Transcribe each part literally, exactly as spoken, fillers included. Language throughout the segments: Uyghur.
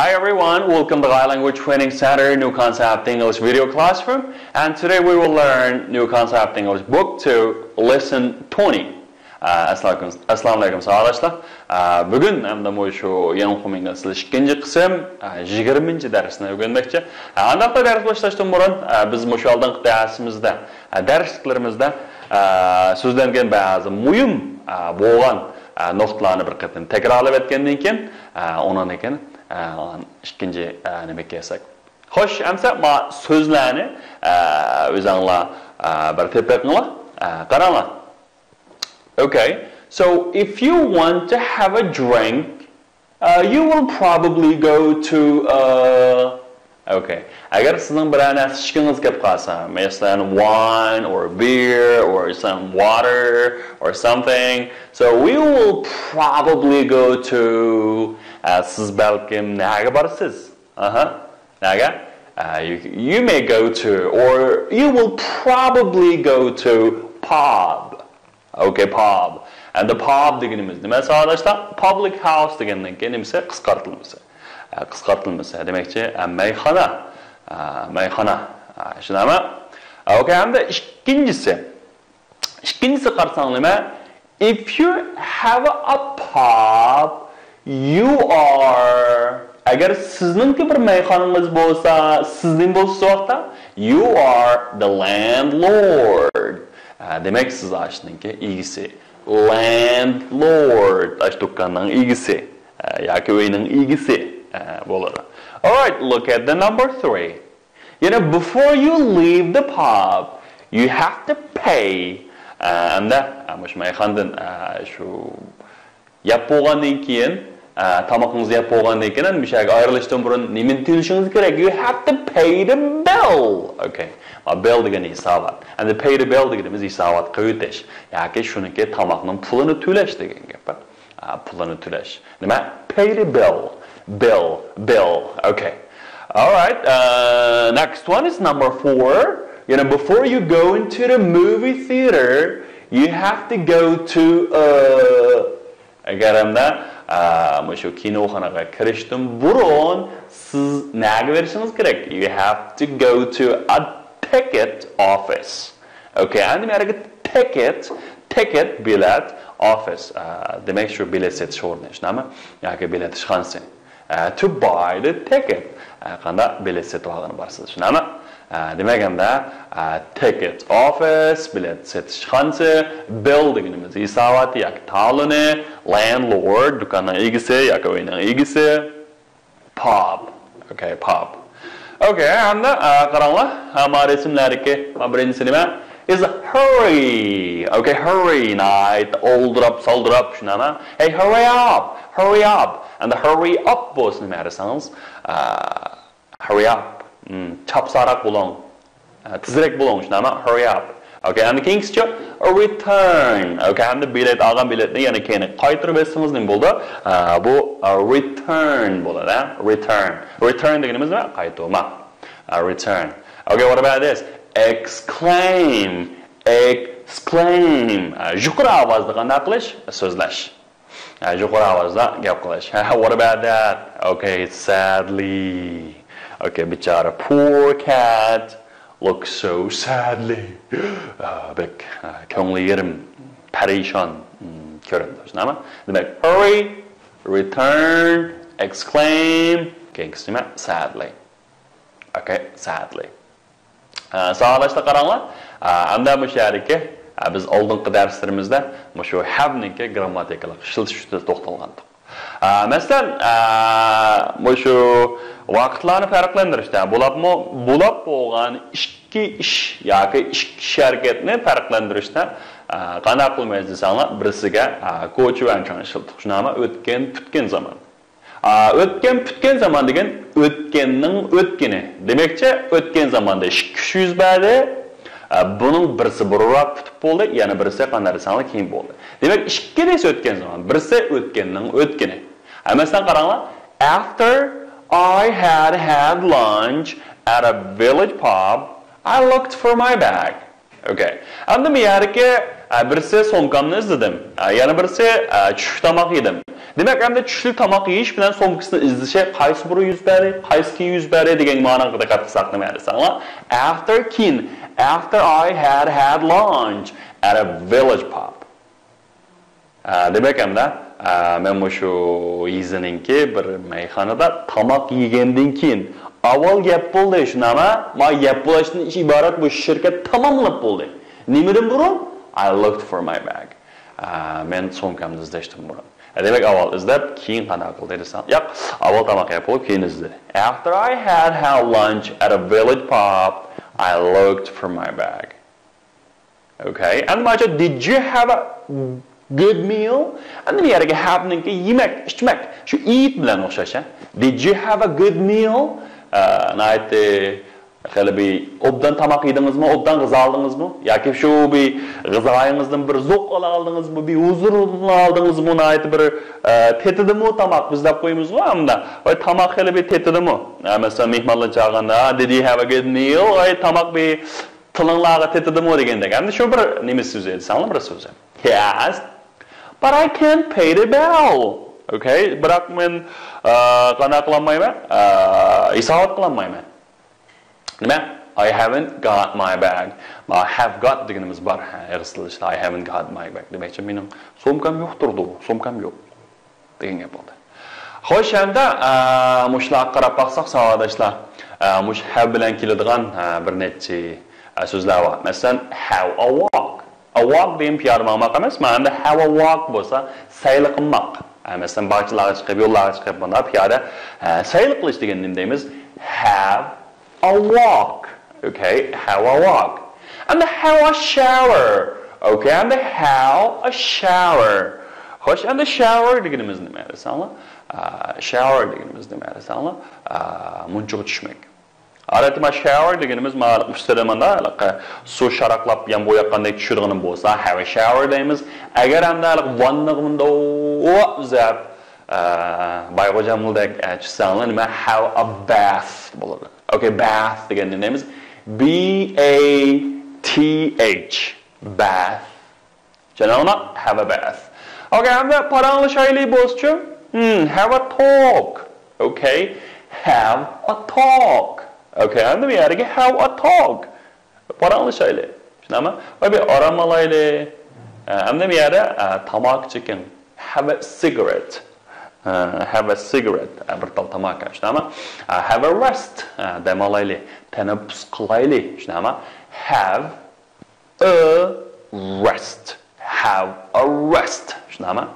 Hi everyone, welcome to Gai Language Training Center New Concept English Video Classroom, and today we will learn New Concept English Book two, Lesson twenty. ئەسسالامۇئەلەيكۇم، ئەسسالامۇئەلەيكۇم ساۋاقداشلار. بۈگۈن ھەمدە مۇشۇ يەنخۇمىڭ ئىككىنچى قىسىم، يىگىرمىنچى دەرسنى ئۆگەنمەكچى. ئانداقتا دەرس باشلاشتىن بۇرۇن، بىز مۇشۇ ئالدىنقى دەرسىمىزدە، دەرسلىكلىرىمىزدە سۆزلەنگەن بەزى مۇھىم بولغان نۇقتىلارنى بىر قېتىم تەكرارلاپ ئۆتكەندىن كېيىن، ئۇنىڭدىن كېيىن ئىككىنچى نېمىگە كەلسەك. خوش، ئەمسە ما سۆزلەرنى ئۆزۈڭلار بىر تېپىپ بېقىڭلار. قاراڭلار. Okay, so if you want to have a drink, uh, you will probably go to a Okay. ئەگەر سىزنىڭ بىرەر نەرسە ئىچكىڭىز كەپ قالسا، مەسىلەن، wine or beer or some water or something, so we will probably go to, uh, سىز بەلكىم نەگە بارىسىز؟ ئاھا. نەگە؟ Uh, you, you may go to, or you will probably go to pub. Okay, pub. Endi pub دېگىنىمىز نېمە ساۋاقداشلار؟ Public house دېگەننىڭكى نېمىسى؟ قىسقارتىلمىسى. ئە، قىسقارتىلمىسى دېمەكچى، ئە، مەيخانا. ئە، مەيخانا. ئە، شۇنداقمۇ؟ Okay, ھەمدە ئىككىنچىسى. ئىككىنچىسى قارىساڭ نېمە؟ If you have a pub, you are ئەگەر سىزنىڭكى بىر مەيخانىڭىز بولسا، سىز نېمە بولىسىز ۋاقىتتا؟ You are the landlord. ئە، دېمەك، سىز ئاشۇنىڭكى ئىگىسى. Landlord، ئاشۇ دۇكاننىڭ ئىگىسى، ئە، ياكى ئۆينىڭ ئىگىسى، ئە، بولىدۇ. Alright, look at the number three. يەنە before you leave the pub, you have to pay. ئە، ئەمدى، ئە، مۇشۇ مەيخانىدىن، ئە، شۇ يەپ بولغاندىن كېيىن، ئە، تامىقىڭىزنى يەپ بولغاندىن كېيىن، مۇشۇ يەرگە ئايرىلىشتىن بۇرۇن نېمىنى تۆلىشىڭىز كېرەك؟ You have to pay the bill. Okay. ما bill دېگەن ھېسابات. ئەمدى pay the bill دېگىنىمىز ھېسابات قىلىۋېتىش. ياكى شۇنىڭكى تاماقنىڭ پۇلىنى تۆلەش دېگەن گەپ. ئە، پۇلىنى تۆلەش. نېمە؟ Pay the bill. Bill. Bill. Okay. Alright. Uh, next one is number four. You know, before you go into the movie theater, you have to go to a ئەگەر ئەمدى، ئە، مۇشۇ كىنوخانىغا كىرىشتىن بۇرۇن سىز نەگە بېرىشىڭىز كېرەك؟ You have to go to a ticket office. Okay, ئەمدى مەيەرگە ticket، ticket، بېلەت، office، ئە، دېمەك، شۇ بېلەت سېتىش ئورنى، شۇنداقمۇ؟ ياكى بېلەت ئىشخانىسى. ئە، to buy the ticket. ئە، قانداق بېلەت سېتىۋالغىلى بارسىز، شۇنداقمۇ؟ ئە، دېمەك، ئەمدى، ئە، ticket office، بېلەت سېتىشخانىسى، bill دېگىنىمىز ھېساباتى ياكى تالونى، landlord، دۇكاننىڭ ئىگىسى ياكى ئۆينىڭ ئىگىسى، pub. Okay, pub. Okay, ئەمدى، ئە، قاراڭلار، ئە، ما رەسىملەردىكى، ما بىرىنچىسى نېمە؟ Is hurry. Okay, hurry. ناھايىتى ئالدىراپ، سالدىراپ، شۇنداقمۇ؟ Hey, hurry up, hurry up. ئەمدى hurry up بولسا نېمە دېسىڭىز، ئە، hurry up. Hmm, چاپسانراق بولۇڭ. ئە، تېزرەك بولۇڭ، شۇنداقمۇ؟ Hurry up. Okay, ئەمدى كېيىنكىسىچۇ؟ Return. Okay, ئەمدى بېلەت، ئالغان بېلەتنى يەنە كېيىن قايتۇرۇپ بەرسىڭىز نېمە بولىدۇ؟ ئە، بۇ، ئە، return بولىدۇ، ھە؟ Return. Return دېگىنىمىز نېمە؟ قايتۇرماق. ئە، return. Okay, what about this? Exclaim. Exclaim. ئە، يۇقىرى ئاۋازدا قانداق قىلىش؟ سۆزلەش. ھە، يۇقىرى ئاۋازدا گەپ قىلىش. ھە، what about that? Okay, sadly. Okay, بىچارە poor cat looks so sadly. ئە، بەك، ئە، كۆڭلى يېرىم، پەرىشان، م، كۆرۈنىدۇ. شۇنداقمۇ؟ دېمەك، hurry, return, exclaim، كېيىنكىسى نېمە؟ Sadly. Okay, sadly. ئە، ساۋاقداشلار قاراڭلار. ئە، ئەمدى مۇشۇ يەردىكى، ئە، بىز ئالدىنقى دەرسلىرىمىزدە مۇشۇ haveنىڭكى گرامماتىكىلىق ئىشلىتىش ئۈستىدە توختالغانىدۇق. ئە، مەسىلەن، ئە، مۇشۇ ۋاقىتلارنى پەرقلەندۈرۈشتە بولۇپمۇ، بولۇپ بولغان ئىككى ئىش ياكى ئىككى ئىش ھەرىكەتنى پەرقلەندۈرۈشتە، ئە، قانداق قىلىمىز دېسەڭلار، بىرسىگە، ئە، 过去完成 ئىشلىتىدۇ. شۇنداقمۇ؟ ئۆتكەن، پۈتكەن زامان. ئا، ئۆتكەن، پۈتكەن زامان دېگەن ئۆتكەننىڭ ئۆتكىنى. دېمەكچى، ئۆتكەن زاماندا ئىككى ئىش يۈز بەردى. ئا، بۇنىڭ بىرسى بۇرۇنراق پۈتۈپ بولدى، يەنە بىرسى قانداق دېسەڭلار كېيىن بولدى. دېمەك، ئىككىلىسى ئۆتكەن زامان، بىرسى ئۆتكەننىڭ ئۆتكىنى. ھە، مەسىلەن، قاراڭلار. After I had had lunch at a village pub, I looked for my bag. Okay. ئەمدى بۇ يەردىكى، ئە، بىرسى سومكامنى ئىزدىدىم. ئە، يەنە بىرسى، ئە، چۈشلۈك تاماق يېدىم. دېمەك، ئەمدى چۈشلۈك تاماق يېيىش بىلەن سومكىسىنى ئىزدىشى قايسى بۇرۇن يۈز بەردى، قايسى كېيىن يۈز بەردى دېگەن ماناغا دىققەت قىلساق نېمە دېسەڭلار؟ After كېيىن، after I had had lunch at a village pub. ئە، دېمەك، ئەمدى، ئە، مەن مۇشۇ يېزىنىڭكى بىر مەيخانىدا تاماق يېگەندىن كېيىن، ئاۋۋال گەپ بولدى، شۇنداقمۇ؟ ما گەپ بولۇشتىن ئىبارەت بۇ شىركەت تاماملىنىپ بولدى. نېمىدىن بۇرۇن؟ I looked for my bag. ئە، مەن سومكامنى ئىزدەشتىن بۇرۇن. ئە، دېمەك، ئاۋۋال ئىزدەپ، كېيىن قانداق قىلدى دېسەڭ، ياق، ئاۋۋال تاماق يەپ بولۇپ، كېيىن ئىزدىدى. After I had had lunch at a village pub, I looked for my bag. Okay. ئەمدى ماچا، did you have a good meal? ئەمدى بۇ يەردىكى have نىڭكى يېمەك، ئىچمەك، شۇ eat بىلەن ئوخشاش، ھە؟ Did you have a good meal? ئە، ناھايىتى خېلى بىر ئوبدان تاماق يېدىڭىزمۇ؟ ئوبدان غىزا ئالدىڭىزمۇ؟ ياكى شۇ بىر غىزايىڭىزدىن بىر زوق ئالالدىڭىزمۇ؟ بىر ھۇزۇر ئالدىڭىزمۇ؟ ناھايىتى بىر، ئە، تېتىدىمۇ تاماق؟ بىز دەپ قويىمىزغۇ ئەمدى. ۋاي، تاماق خېلى بىر تېتىدىمۇ؟ ئە، مەسىلەن، مېھمانلار چاغىغاندا، did you have a good meal? ۋاي، تاماق بىر تىلىڭلارغا تېتىدىمۇ دېگەندەك. ئەمدى شۇ بىر نېمە سۆزى، دېسەڭلار بىر سۆزى. He asked, but I can't pay the bill. Okay، بىراق مەن، ئە، قانداق قىلالمايمەن؟ ئە، ھېسابات قىلالمايمەن. نېمە؟ I haven't got my bag. ما have got دېگىنىمىز بار. ھە، ئېغىز تىلىدا I haven't got my bag دېمەكچى، مېنىڭ سومكام يوق تۇرىدۇ، سومكام يوق دېگەن گەپ بولدى. خوش، ئەمدى، ئە، مۇشۇلارغا قاراپ باقساق، ساۋاقداشلار، ئە، مۇشۇ have بىلەن كېلىدىغان، ئە، بىر نەچچە، ئە، سۆزلەر بار. مەسىلەن، have a walk. A walk دېگەن پىيادە ماڭماق ئەمەس، مانا ئەمدى have a walk بولسا سەيلە قىلماق. ئە، مەسىلەن، باغچىلارغا چىقىپ، يوللارغا چىقىپ، بۇنداق پىيادە، ئە، سەيلە قىلىش دېگەننى نېمە دەيمىز؟ Have a walk. Okay, have a walk. ئەمدى have a shower. Okay, ئەمدى have a shower. خوش، ئەمدى shower دېگىنىمىز نېمە دېسەڭلار؟ ئە، shower دېگىنىمىز نېمە دېسەڭلار؟ ئە، مۇنچىغا چۈشمەك. ئادەتتە مانا shower دېگىنىمىز مانا ئۇستىدا مانا ھېلىقى سۇ شاراقلاپ يامغۇر ياغقاندەك چۈشىدىغىنى بولسا، have a shower دەيمىز. ئەگەر ئەمدى ھېلىقى ۋاننىغا مۇنداق ئۇزاپ، ئە، بايغوجاملىدەك، ئە، چۈشسەڭلار، نېمە، have a bath بولىدۇ. Okay, bath دېگەننى نېمە دەيمىز؟ B A T H. Bath. چۈشەندىڭلار؟ Have a bath. Okay، ئەمدى پاراڭلىشايلى بولسىچۇ. Hmm, have a talk. Okay, have a talk. Okay، ئەمدى بۇ يەردىكى have a talk. پاراڭلىشايلى. چۈشەندىڭلارمۇ؟ ۋە بىر ئارام ئالايلى. ئە، ئەمدى بۇ يەردە، ئە، تاماكا چېكىڭ. Have a cigarette. ئە، have a cigarette. ئە، بىر تال تاماكا. چۈشەندىڭلارمۇ؟ ئە، have a rest. ئە، دەم ئالايلى. تەنەپپۇس قىلايلى. چۈشەندىڭلارمۇ؟ Have a rest. Have a rest. چۈشەندىڭلارمۇ؟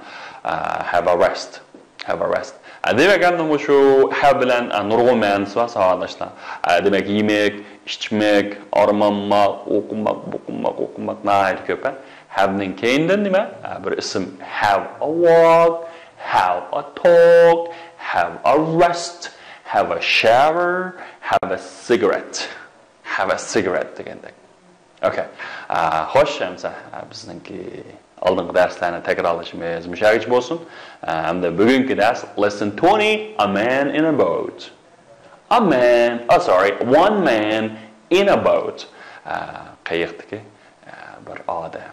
ئە، have a rest. Have a rest. ئە، دېمەك، ئەمدى مۇشۇ have بىلەن، ئە، نۇرغۇن مەنىسى بار، ساۋاقداشلار. ئە، دېمەك، يېمەك، ئىچمەك، ئارام ئالماق، ئوقۇماق، بوقۇماق، ئوقۇماق ناھايىتى كۆپ، ھە. Have نىڭ كەينىدىن نېمە؟ ئە، بىر ئىسىم. Have a walk, have a talk, have a rest, have a shower, have a cigarette. Have a cigarette دېگەندەك. Okay. ئا، خوش، ئەمسە، ئا، بىزنىڭكى ئالدىنقى دەرسلەرنى تەكرارلىشىمىز مۇشۇ يەرگىچە بولسۇن. ئا، ئەمدى بۈگۈنكى دەرس lesson twenty, a man in a boat. A man, oh, sorry, one man in a boat. ئا، قېيىقتىكى، ئا، بىر ئادەم.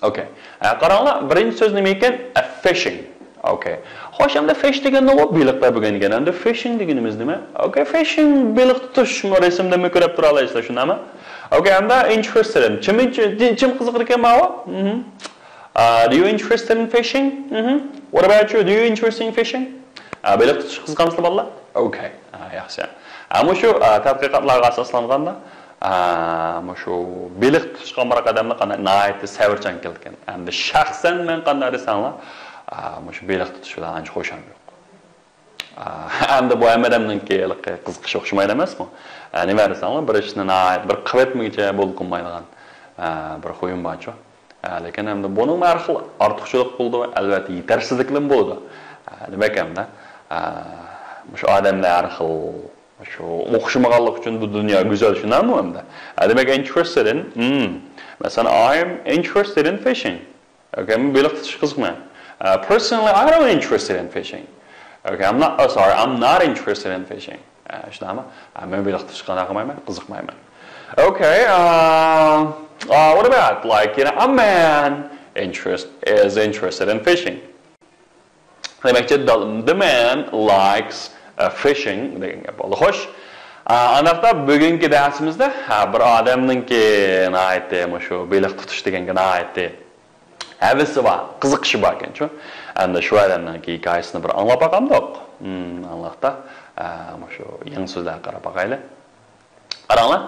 Okay. ئە، قاراڭلار، بىرىنچى سۆز نېمە ئىكەن؟ ئە، fishing. Okay. خوش، ئەمدى fish دېگەن نېمە؟ بېلىقلار بولغان ئىكەن. ئەمدى fishing دېگىنىمىز نېمە؟ Okay, fishing، بېلىق تۇتۇشمۇ رەسىمدىنمۇ كۆرۈپ تۇرالايسىلەر، شۇنداقمۇ؟ Okay، ئەمدى interested in. چىم، چىم قىزىقىدىكەن ماۋۇ؟ مهم. Uh, do you interested in fishing? مهم. What about you? Do you interested in fishing? ئە، بېلىق تۇتۇشقا قىزىقامسىلەر، بالىلار؟ Okay. ئە، ياخشى. ئە، مۇشۇ، ئە، تەتقىقاتلارغا ئاساسلانغاندا، ئە، مۇشۇ بېلىق تۇتۇشقا ئامراق ئادەملەر قانداق ناھايىتى سەۋرچان كېلىدىكەن. ئەمدى شەخسەن مەن قانداق دېسەڭلار، ئە، مۇشۇ بېلىق تۇتۇش بىلەن ئانچە خۇشام يوق. ئە، ئەمدى بۇ ھەممە ئادەمنىڭكى ھېلىقى قىزىقىشى ئوخشىمايدۇ ئەمەسمۇ؟ ئە، نېمە دېسەڭلار، بىر ئىشنى ناھايىتى بىر قىلىۋەتمىگۈچە بولۇپ قالمايدىغان، ئە، بىر خۇيۇم بارچۇ. ئە، لېكىن ئەمدى بۇنىڭمۇ ھەر خىل ئارتۇقچىلىقى بولىدۇ، ئەلۋەتتە يېتەرسىزلىكلىرىمۇ بولىدۇ. ئە، دېمەك ئەمدى، ئە، مۇشۇ ئادەملەر ھەر خىل، شۇ ئوخشىمىغانلىقى ئۈچۈن بۇ دۇنيا گۈزەل، شۇنداقمۇ ئەمدى؟ ئە، دېمەك، interested in، hmm. مەسىلەن، I'm interested in fishing. Okay، مەن بېلىق تۇتۇشقا قىزىقىمەن. ئە، personally, I don't interested in fishing. Okay, I'm not, oh, sorry, I'm not interested in fishing. ئە، شۇنداقمۇ؟ ئە، مەن بېلىق تۇتۇشقا قىزىقمايمەن. Okay, uh, uh, what about, like, you know, a man interest, is interested in fishing. دېمەكچى، the, the man likes uh, fishing دېگەن گەپ بولدى. خوش. ئانداقتا بۈگۈنكى دەرسىمىزدە بىر ئادەمنىڭكى ناھايىتى مۇشۇ بېلىق تۇتۇش دېگەنگە ناھايىتى ھەۋىسى بار، قىزىقىشى بار ئىكەنچۇ. ئەمدى شۇ ئادەمنىڭكى ھېكايىسىنى بىر ئاڭلاپ باقامدۇق؟ ئانداقتا مۇشۇ يېڭى سۆزلەرگە قاراپ باقايلى. قاراڭلار.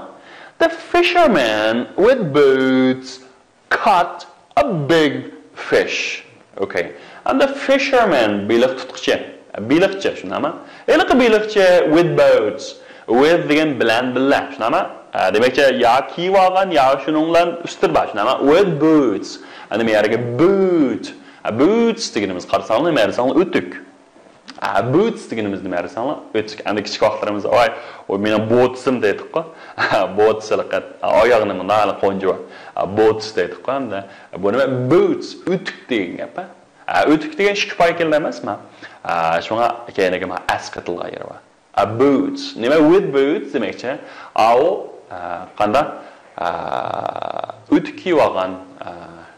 The fisherman with boots caught a big fish. Okay. And the fisherman، بېلىق تۇتقۇچى. بېلىقچى، شۇنداقمۇ؟ ھېلىقى بېلىقچى with boots. With دېگەن بىلەن بىللە، شۇنداقمۇ؟ دېمەكچى، يا كىيىۋالغان، يا شۇنىڭ بىلەن ئۈستىدە بار، شۇنداقمۇ؟ With boots. ئەنە بۇ يەرگە boot. Boots دېگىنىمىز، قارىساڭلار، نېمە دېسەڭلار، ئۆتۈك. بوتس دېگىنىمىز نېمە دېسەڭلار، ئۆتۈك. ئەمدى كىچىك ۋاقىتلىرىمىزدا، ۋاي، ئۇ مېنىڭ بوتسىم دەيدىغۇ. بوتس ھېلىقى ئاياغنى مۇنداق ھېلى قونجىۋا. بوتس دەيدىغۇ. ئەمدى بۇ نېمە؟ بوتس، ئۆتۈك دېگەن گەپ. ئە، ئۆتۈك دېگەن ئىككى پاي كېلىدۇ ئەمەسمۇ؟ شۇڭا كەينىگە مانا ئەس قېتىلغان يېرى بار. بوتس. نېمە؟ ۋىد بوتس دېمەكچى. ئاۋۇ، ئە، قانداق؟ ئە، ئۆتۈك كىيىۋالغان، ئە،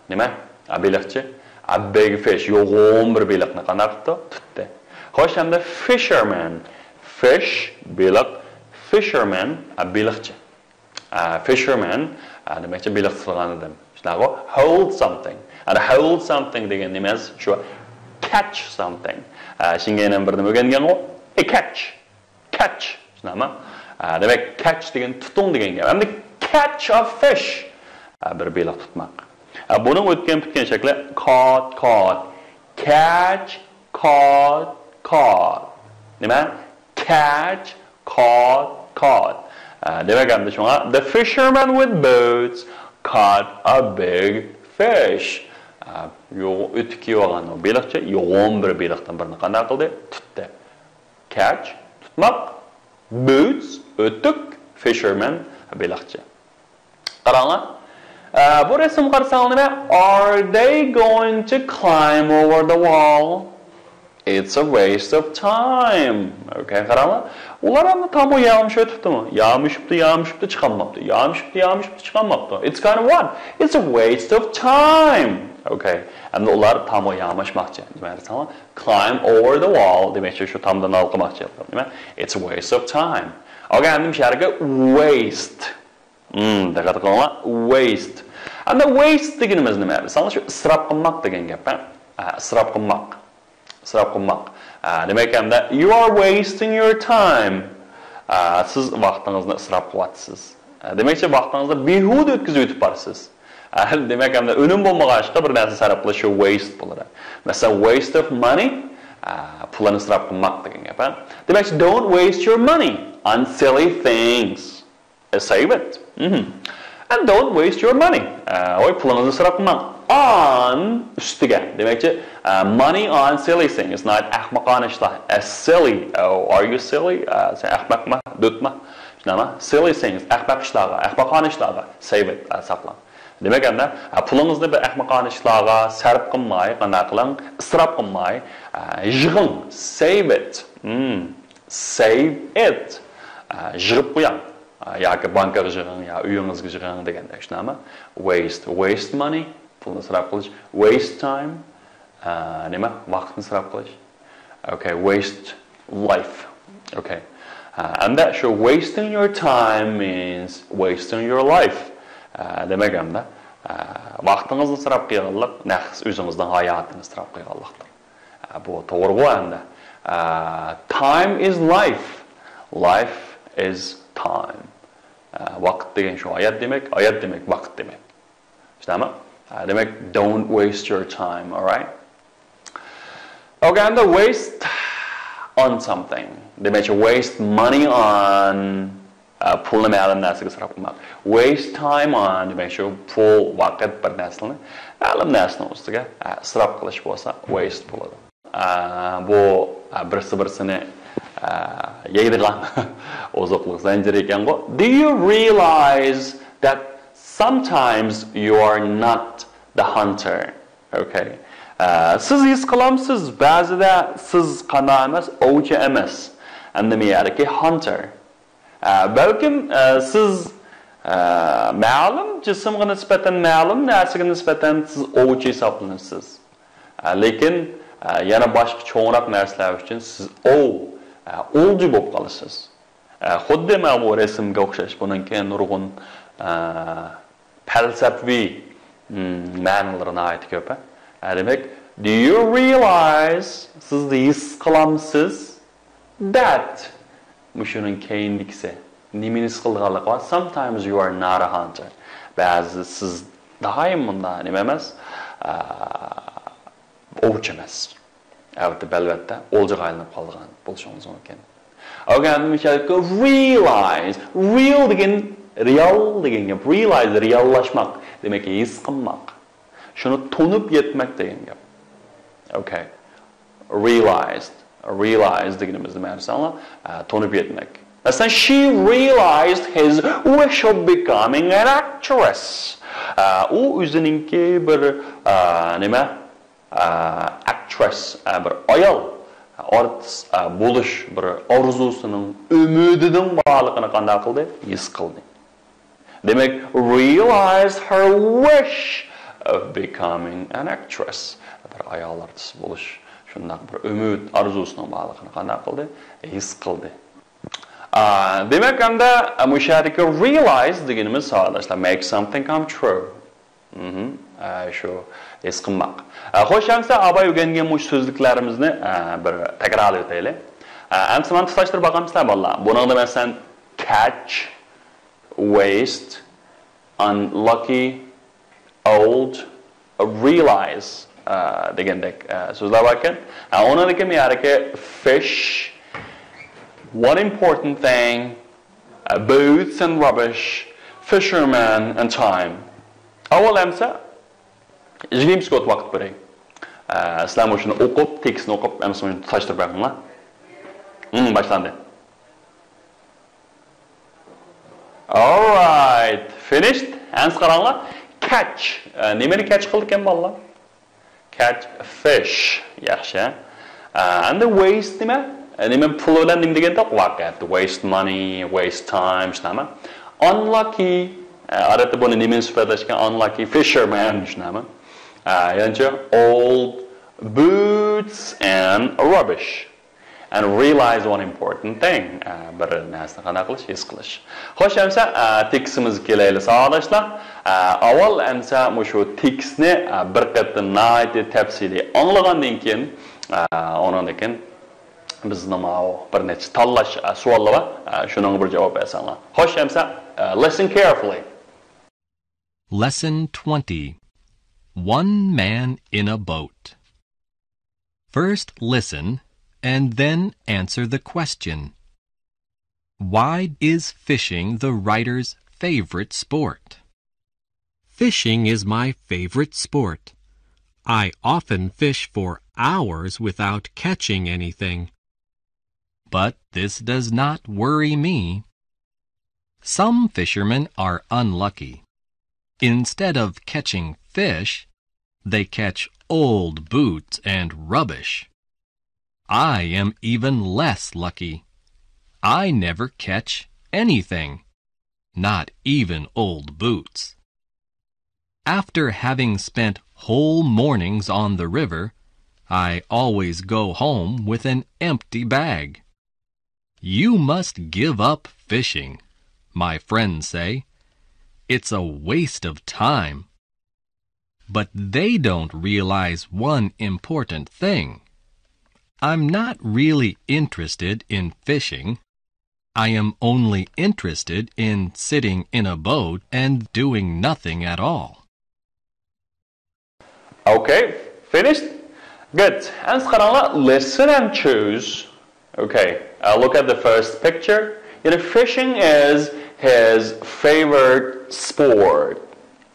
نېمە؟ ئە، بېلىقچى. ئە، بىگ فىش، يوغان بىر بېلىقنى قانداق قىپتۇ؟ تۇتتى. خوش، ئەمدى فىشەرمەن. فىش، بېلىق. فىشەرمەن، ئە، بېلىقچى. ئە، فىشەرمەن، ئە، دېمەكچى، بېلىق تۇتىدىغان ئادەم. شۇنداقغۇ؟ Hold something. ئەنە hold something دېگەن نېمە؟ شۇ catch something. ئە، شۇنىڭغا يەنە بىر نېمە ئۆگەنگەنغۇ؟ A catch. Catch. شۇنداقمۇ؟ ئە، دېمەك، catch دېگەن تۇتۇڭ دېگەن گەپ. ئەمدى catch a fish. ئە، بىر بېلىق تۇتماق. ئە، بۇنىڭ ئۆتكەن پۈتكەن شەكلى caught، caught. Catch، caught، caught. نېمە؟ Catch، caught، caught. ئە، دېمەك، ئەمدى شۇڭا، the fisherman with boots caught a big fish. ئە، يوغ-، ئۆتۈك كىيىۋالغان ئۇ بېلىقچى يوغان بىر بېلىقتىن بىرنى قانداق قىلدى؟ تۇتتى. Catch، تۇتماق. Boots، ئۆتۈك. Fisherman، بېلىقچى. قاراڭلار. ئە، بۇ رەسىمگە قارىساڭلار نېمە؟ Are they going to climb over the wall? It's a waste of time. Okay، قاراڭلار. ئۇلار ئەمدى تامغا يامىشىۋېتىپتىمۇ؟ يامىشىپتۇ، يامىشىپتۇ، چىقالماپتۇ. يامىشىپتۇ، يامىشىپتۇ، چىقالماپتۇ. It's kind of what? It's a waste of time. Okay. ئەمدى ئۇلار تامغا ياماشماقچى. نېمە دېسەڭلار؟ Climb over the wall. دېمەكچى، شۇ تامدىن ھالقىماقچى. نېمە؟ It's a waste of time. Okay، ئەمدى مۇشۇ يەرگە waste. مم، دىققەت قىلىڭلار، waste. ئەمدى waste دېگىنىمىز نېمە؟ مىسالغا شۇ ئىسراپ قىلماق دېگەن گەپ، ھە؟ ئە، ئىسراپ قىلماق. ئىسراپ قىلماق. ئە، دېمەك، ئەمدى you are wasting your time. ئە، سىز ۋاقتىڭىزنى ئىسراپ قىلىۋاتىسىز. ئە، دېمەكچى، ۋاقتىڭىزنى بىھۇدە ئۆتكۈزۈۋېتىپ بارسىز. ئە، دېمەك، ئەمدى ئۈنۈم بولمىغان ئىشقا بىر نەرسە سەرپ قىلىش شۇ waste بولىدۇ. مەسىلەن، waste of money، ئە، پۇلنى ئىسراپ قىلماق دېگەن گەپ، ھە؟ دېمەكچى، don't waste your money on silly things. Save it. مهم. And don't waste your money. ئە، ۋاي، پۇلىڭىزنى ئىسراپ قىلماڭ. On، ئۈستىگە. دېمەكچى، ئە، money on silly things. ناھايىتى ئەخمىقانە ئىشلار. ئە، silly. ئە، are you silly؟ ئە، سەن ئەخمەقمۇ؟ دۆتمۇ؟ شۇنداقمۇ؟ Silly things. ئەخمەق ئىشلارغا، ئەخمىقانە ئىشلارغا. Save it. ئە، ساقلاڭ. دېمەك، ئەمدى، ئە، پۇلىڭىزنى بىر ئەخمىقانە ئىشلارغا سەرپ قىلماي، قانداق قىلىڭ؟ ئىسراپ قىلماي، ئە، يىغىڭ. Save it. مم. Save it. ئە، يىغىپ قويۇڭ. ياكى بانكىغا يىغىڭ، يا ئۆيىڭىزگە يىغىڭ دېگەندەك، شۇنداقمۇ؟ Waste، waste money، پۇلنى ئىسراپ قىلىش. Waste time، ئە، نېمە؟ ۋاقىتنى ئىسراپ قىلىش. Okay، waste life. Okay. ئە، ئەمدى شۇ wasting your time means wasting your life. ئە، دېمەك، ئەمدى، ئە، ۋاقتىڭىزنى ئىسراپ قىلغانلىق، نەق ئۆزىڭىزنىڭ ھاياتىنى ئىسراپ قىلغانلىقتۇر. ئە، بۇ توغرىغۇ ئەمدى. ئە، time is life. Life is time. ئە، ۋاقىت دېگەن شۇ ھايات دېمەك، ھايات دېمەك ۋاقىت دېمەك. شۇنداقمۇ؟ ئە، دېمەك، don't waste your time, alright? Okay، ئەمدى waste on something. دېمەكچى، waste money on، ئە، پۇلنى مەلۇم نەرسىگە ئىسراپ قىلماق. Waste time on، دېمەكچى، پۇل، ۋاقىت بىر نەرسىنى، مەلۇم نەرسىنىڭ ئۈستىگە، ئە، ئىسراپ قىلىش بولسا waste بولىدۇ. ئە، بۇ، ئە، بىرسى بىرسىنى، ئە، يەيدىغان ئوزۇقلۇق زەنجىرى ئىكەنغۇ. Do you realize that sometimes you are not the hunter? Okay. ئە، سىز ھېس قىلامسىز، بەزىدە سىز قانداق ئەمەس، ئوۋچى ئەمەس. ئەمدى مەيەردىكى hunter. ئە، بەلكىم، ئە، سىز، ئە، مەلۇم جىسىمغا نىسبەتەن، مەلۇم نەرسىگە نىسبەتەن سىز ئوۋچى ھېسابلىنىسىز. ئە، لېكىن، ئە، يەنە باشقا چوڭراق نەرسىلەر ئۈچۈن سىز ئو، ئە، ئولجى بولۇپ قالىسىز. ئە، خۇددى مانا بۇ رەسىمگە ئوخشاش، بۇنىڭكى نۇرغۇن، ئە، پەلسەپىۋى، م، مەنىلىرى ناھايىتى كۆپ، ھە. ئە، دېمەك، do you realize، سىز ھېس قىلامسىز؟ That، مۇشۇنىڭ كەينىدىكىسى. نېمىنى ھېس قىلىدىغانلىقى بار؟ Sometimes you are not a hunter. بەزىدە سىز دائىم مۇنداق نېمە ئەمەس، ئە، ئوۋچى ئەمەس. ئەلۋەتتە، بەلۋەتتە، ئولجىغا ئايلىنىپ قالىدىغان بولۇشىڭىز مۇمكىن. ئوكەي، مۇشۇ يەردىكى realize، real دېگەن، رېئال دېگەن گەپ. Realize، رېئاللاشماق. دېمەك، ھېس قىلماق. شۇنى تونۇپ يەتمەك دېگەن گەپ. ئوكەي. Realized. Realize دېگىنىمىز نېمە دېسەڭلار، ئە، تونۇپ يەتمەك. مەسىلەن، she realized his wish of becoming an actress. ئە، ئۇ ئۆزىنىڭكى بىر، ئە، نېمە، ئە، ئەكترېس، ئە، بىر ئايال ئارتىس، ئە، بولۇش بىر ئارزۇسىنىڭ، ئۈمىدىنىڭ بارلىقىنى قانداق قىلدى؟ ھېس قىلدى. دېمەك، realized her wish of becoming an actress. بىر ئايال ئارتىس بولۇش، شۇنداق بىر ئۈمىد، ئارزۇسىنىڭ بارلىقىنى قانداق قىلدى؟ ھېس قىلدى. ئا، دېمەك، ئەمدى مۇشۇ يەردىكى realize دېگىنىمىز، ساۋاقداشلار، make something come true. مهم. ئا، شۇ ھېس قىلماق. ئا، خوش، ئەمسە ئاباي ئۆگەنگەن مۇشۇ سۆزلۈكلىرىمىزنى، ئا، بىر تەكرارلىۋېتەيلى. ئا، ئەمسە مانا تۇتاشتۇرۇپ باقامسىلەر، بالىلار؟ بۇنىڭدا، مەسىلەن، catch، waste، unlucky، old، realize، ئە، دېگەندەك، ئە، سۆزلەر بار ئىكەن. ئە، ئۇنىڭدىكى مەيەردىكى fish، one important thing، ئە، boots and rubbish، fisherman and time. ئاۋۋال ئەمسە ئىجگىمىسكوت ۋاقىت بېرەي. ئە، سىلەر مۇشۇنى ئوقۇپ، تېكىستنى ئوقۇپ، ئەمسە مۇشۇنى تۇتاشتۇرۇپ بېقىڭلار. ھىم، باشلاندى. Alright, finished. ئەمسە قاراڭلار. Catch. ئە، نېمىنى catch قىلىدىكەن بالىلار؟ Catch fish. ياخشى. ئە، ئەمدى waste نېمە؟ ئە، نېمە پۇل بىلەن نېمە دېگەندەك؟ ۋاقىت. Waste money, waste time، شۇنداقمۇ؟ Unlucky. ئە، ئادەتتە بۇنى نېمىنى سۈپەتلەشكەن؟ Unlucky fisherman، شۇنداقمۇ؟ ئە، يەنىچە old boots and rubbish. And realize one important thing. ئە، بىر نەرسىنى قانداق قىلىش؟ ھېس قىلىش. خوش، ئەمسە، ئە، تېكىستىمىزگە كېلەيلى، ساۋاقداشلار. ئە، ئاۋۋال ئەمسە مۇشۇ تېكىستنى، ئە، بىر قېتىم ناھايىتى تەپسىلىي ئاڭلىغاندىن كېيىن، ئە، ئۇنىڭدىن كېيىن بىزنىڭ ماۋۇ بىر نەچچە تاللاش، ئە، سوئاللار بار. ئە، شۇنىڭغا بىر جاۋاب بەرسەڭلار. خوش، ئەمسە، ئە، listen carefully. Lesson twenty. One man in a boat. First listen and then answer the question. Why is fishing the writer's favorite sport? Fishing is my favorite sport. I often fish for hours without catching anything. But this does not worry me. Some fishermen are unlucky. Instead of catching fish, they catch old boots and rubbish. I am even less lucky. I never catch anything, not even old boots. After having spent whole mornings on the river, I always go home with an empty bag. You must give up fishing, my friends say. It's a waste of time. But they don't realize one important thing. I'm not really interested in fishing. I am only interested in sitting in a boat and doing nothing at all. Okay, finished? Good. ئەمسە قاراڭلار. Listen and choose. Okay, uh, look at the first picture. You know, fishing is his favorite sport.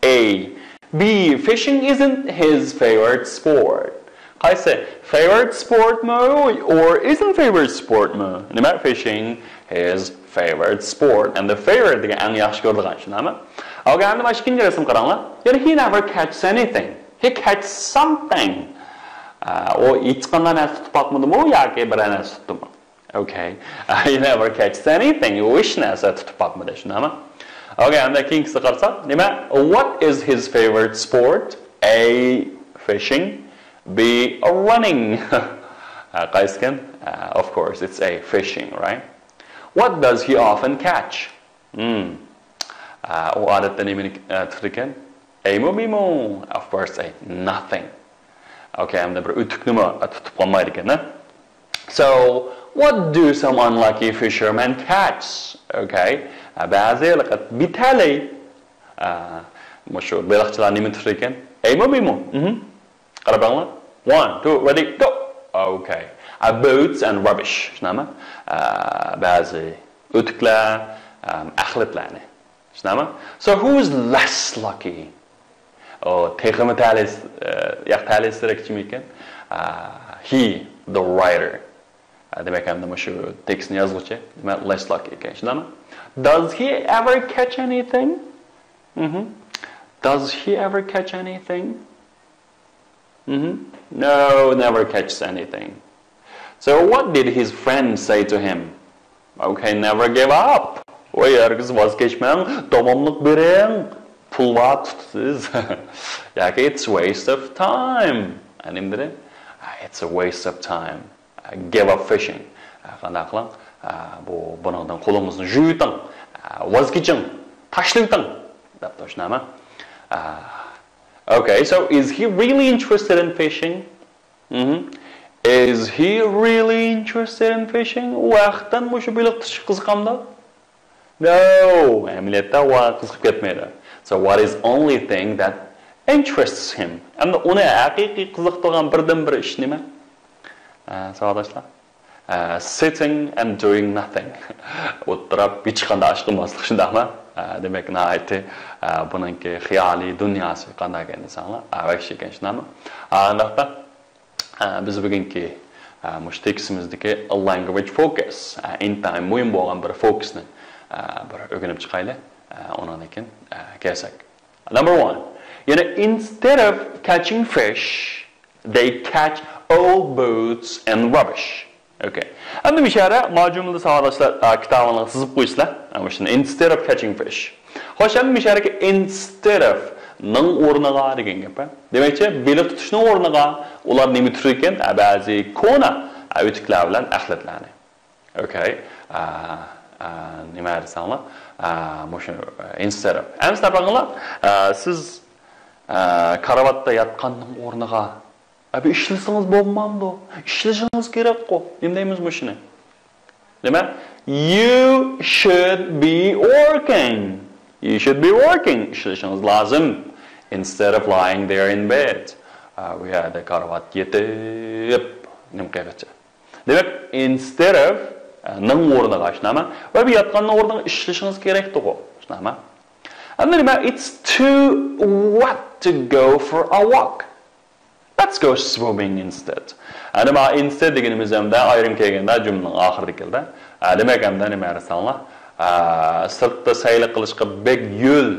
A. B. Fishing isn't his favorite sport. قايسى؟ Favorite sportمۇ or isn't favorite sportمۇ؟ نېمە؟ Fishing his favorite sport. Endi favorite دېگەن ئەڭ ياخشى كۆرىدىغان، شۇنداقمۇ؟ Okay, endi مانا ئىككىنچى رەسىم قاراڭلار. يەنى he never catches anything. He catches something. ئە، ئۇ ھېچقانداق نەرسە تۇتۇپ باقمىدىمۇ ياكى بىرەر نەرسە تۇتتىمۇ؟ Okay. He never catches anything. ئۇ ھېچ نەرسە تۇتۇپ باقمىدى، شۇنداقمۇ؟ Okay, ئەمدى كېيىنكىسىگە قارىساق، نېمە؟ What is his favorite sport? A. Fishing. be running. قايسىكەن؟ Of course, it's a fishing, right? What does he often catch? Hmm. ئۇ ئادەتتە نېمىنى تۇتىدىكەن؟ ئەيمۇ بىمۇ؟ Of course, a nothing. Okay, ئەمدى بىر ئۆتۈكنىمۇ تۇتۇپ قالمايدىكەن. So, what do some unlucky fishermen catch? Okay, بەزى بىتەلەي مۇشۇ بېلىقچىلار نېمە تۇتىدىكەن؟ ئەيمۇ بىمۇ؟ قاراپ بېقىڭلار. One, two, ready, go. Okay. Boats and rubbish. شۇنداقمۇ؟ بەزى ئۆتۈكلەر، ئەخلەتلەرنى. شۇنداقمۇ؟ So who's less lucky? ئۇ تېخىمۇ تەلەيسىز، ياق، تەلەيسىزرەك كىم ئىكەن؟ He, the writer. دېمەك، ئەمدى مۇشۇ تېكىستنى يازغۇچى، دېمەك، less lucky ئىكەن. شۇنداقمۇ؟ Does he ever catch anything? Does he ever catch anything? No, never catches anything. So what did his friend say to him? Okay, never give up. ۋاي، ھەرگىز ۋاز كەچمەڭ، داۋاملىق بېرىڭ. پۇل بار تۇتىسىز. ياكى it's waste of time. نېمە دېدى؟ It's a waste of time. Give up fishing. قانداق قىلىڭ؟ بۇ، بۇنىڭدىن قولىڭىزنى يۇيۇۋېتىڭ. ۋاز كېچىڭ. تاشلىۋېتىڭ. دەپتۇ، شۇنداقمۇ؟ Okay, so is he really interested in fishing? Is he really interested in fishing? ئۇ ھەقىقەتەن مۇشۇ بېلىق تۇتۇشقا قىزىقامدۇ؟ No، ئەمەلىيەتتە ئۇ قىزىقىپ كەتمەيدۇ. So what is only thing that interests him? ئەمدى ئۇنى ھەقىقىي قىزىقتۇرغان بىردىنبىر ئىش نېمە؟ ساۋاقداشلار، sitting and doing nothing. ئولتۇرۇپ ھېچقانداق ئىش قىلماسلىق، شۇنداقمۇ؟ دېمەك، ناھايىتى بۇنىڭكى خىيالىي دۇنياسى قانداق ئىكەن دېسەڭلار، ۋەھشىي ئىكەن، شۇنداقمۇ؟ ئانداقتا، بىز بۈگۈنكى مۇشۇ تېكىستىمىزدىكى language focus، ئىنتايىن مۇھىم بولغان بىر فوكۇسنى بىر ئۆگىنىپ چىقايلى. ئۇنىڭدىن كېيىن كەلسەك. Number one. يەنى instead of catching fish, they catch old boots and rubbish. Okay. ئەمدى مۇشەرە ما جۈملىدە ساۋاقداشلار، كىتابىڭلارغا سىزىپ قويىسىلەر. مۇشۇنى instead of catching fish. خوش، ئەمدى مۇشەرەكە instead of نىڭ ئورنىغا دېگەن گەپ. دېمەكچى، بېلىق تۇتۇشنىڭ ئورنىغا ئۇلار نېمە تۇتىدىكەن؟ بەزى كونا ئۆتۈكلەر بىلەن ئەخلەتلەرنى. Okay. نېمە دېسەڭلار؟ مۇشۇ instead of. ئەمسە باقىڭلار، سىز كارىۋاتتا ياتقاننىڭ ئورنىغا بىر ئىشلىسىڭىز بولمامدۇ؟ ئىشلىشىڭىز كېرەكقۇ. نېمە دەيمىز مۇشۇنى؟ نېمە؟ You should be working. You should be working. ئىشلىشىڭىز لازىم. Instead of lying there in bed. ئۇ يەردە كارىۋاتتا يېتىپ نېمە قىلغىچە. دېمەك، instead of نىڭ ئورنىغا، شۇنداقمۇ؟ ۋە بۇ ياتقاننىڭ ئورنىغا ئىشلىشىڭىز كېرەكتىغۇ، شۇنداقمۇ؟ ئەمدى نېمە؟ It's too wet to go for a walk. Let's go swimming instead. ئەنە ما instead دېگىنىمىز ھەمدە ئايرىم كەلگەندە جۈملىنىڭ ئاخىرىدا كەلدى. دېمەك، ھەمدە نېمە دېسەڭلار؟ سىرتتا سەيلە قىلىشقا بەك ھۆل.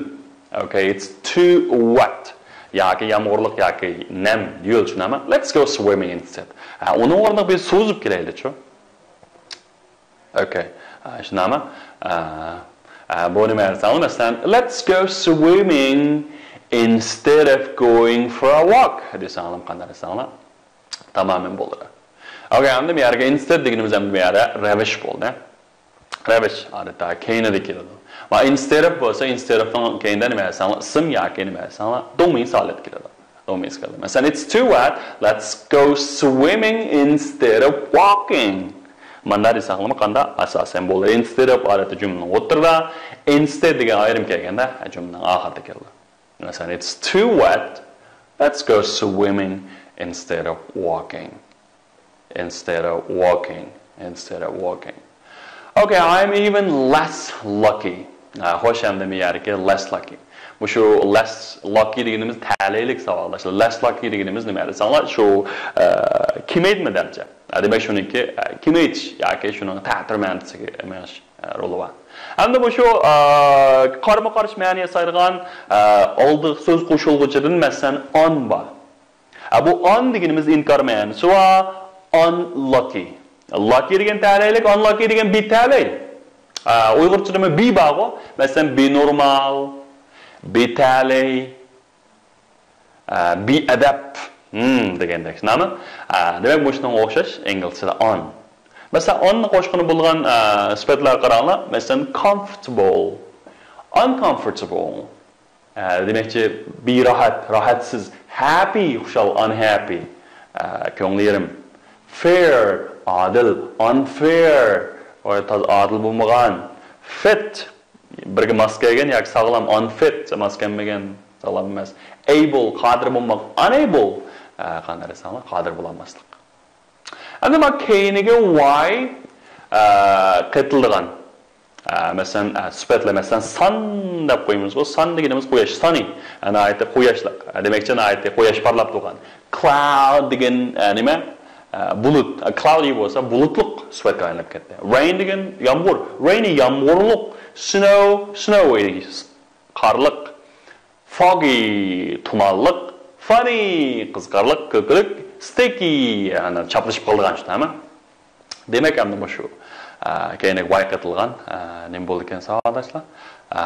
Okay, it's too wet. ياكى يامغۇرلۇق ياكى نەم، ھۆل، شۇنداقمۇ؟ Let's go swimming instead. ئۇنىڭ ئورنىغا بىز سۇ ئۈزۈپ كېلەيلىچۇ. Okay. شۇنداقمۇ؟ بۇ نېمە دېسەڭلار، مەسىلەن، let's go swimming instead of going for a walk دېسەڭلار، قانداق دېسەڭلار؟ تامامەن بولىدۇ. Okay، ئەمدى بۇ يەرگە instead دېگىنىمىز ھەم بۇ يەردە رەۋىش بولدى. رەۋىش ئادەتتە كەينىدە كېلىدۇ. ۋە instead of بولسا، instead of نىڭ كەينىدە نېمە دېسەڭلار، ئىسىم ياكى نېمە دېسەڭلار، دومىنس ھالەت كېلىدۇ. دومىنس كېلىدۇ. مەسىلەن، it's too wet, let's go swimming instead of walking. مانداق دېسەڭلارمۇ قانداق؟ ئاساسەن بولىدۇ. Instead of ئادەتتە جۈملىنىڭ ئوتتۇرىدا، instead دېگەن ئايرىم كەلگەندە جۈملىنىڭ ئاخىرىدا كېلىدۇ. مەسىلەن، it's too wet, let's go swimming instead of walking. Instead of walking. Instead of walking. Okay, I'm even less lucky. خوش، ئەمدى بۇ يەردىكى less lucky. مۇشۇ less lucky دېگىنىمىز تەلەيلىك ساۋاقداشلار. Less lucky دېگىنىمىز نېمە دېسەڭلار، شۇ كېمەيتمە دەپچە. دېمەك، شۇنىڭكى كېمەيتىش ياكى شۇنىڭ تەتۈر مەنىسىگە مېڭىش رولى بار. ئەمدى مۇشۇ قارىمۇ قارشى مەنە ياسايدىغان ئالدىغا سۆز قوشۇلغۇچىدىن، مەسىلەن، on بار. بۇ on دېگىنىمىز ئىنكار مەنىسى بار، unlucky. Lucky دېگەن تەلەيلىك، unlucky دېگەن بىتەلەي. ئۇيغۇرچىدىمۇ بى بارغۇ، مەسىلەن، بىنورمال، بىتەلەي، بىئەدەپ. Hmm دېگەندەك. شۇنداقمۇ؟ ئە، دېمەك، مۇشۇنىڭغا ئوخشاش ئىنگلىزچىدە on. مەسىلەن، on نى قوشقىنى بولغان، ئە، سۈپەتلەرگە قاراڭلار. مەسىلەن، comfortable، uncomfortable. ئە، دېمەكچى، بىراھەت، راھەتسىز. Happy، خۇشال، unhappy. ئە، كۆڭلى يېرىم. Fair، ئادىل، unfair، ئادىل بولمىغان. Fit، بىرگە ماس كەلگەن ياكى ساغلام، unfit، ماس كەلمىگەن، ساغلام ئەمەس. Able، قادىر بولماق، unable، ئە، قانداق دېسەڭلار، قادىر بولالماسلىق. ئەمدى مانا كەينىگە Y، ئە، قېتىلىدىغان. ئە، مەسىلەن، ئە، سۈپەتلەر، مەسىلەن، سان دەپ قويىمىزغۇ، سان دېگىنىمىز قۇياش، sunny، ئە، ناھايىتى قۇياشلىق، ئە، دېمەكچى، ناھايىتى قۇياش پارلاپ تۇرغان. Cloud دېگەن، ئە، نېمە؟ ئە، بۇلۇت. ئە، cloudy بولسا بۇلۇتلۇق سۈپەتكە ئايلىنىپ كەتتى. Rain دېگەن يامغۇر. Rainy يامغۇرلۇق. Snow، snowy قارلىق. Foggy تۇمانلىق. Funny قىزىقارلىق، كۈلكىلىك. Sticky، يەنى چاپلىشىپ قالىدىغان شۇ، ھەمە. دېمەك، ئەمدى مۇشۇ، ئە، كەينىگە Y قېتىلغان، ئە، نېمە بولىدىكەن، ساۋاقداشلار؟ ئە،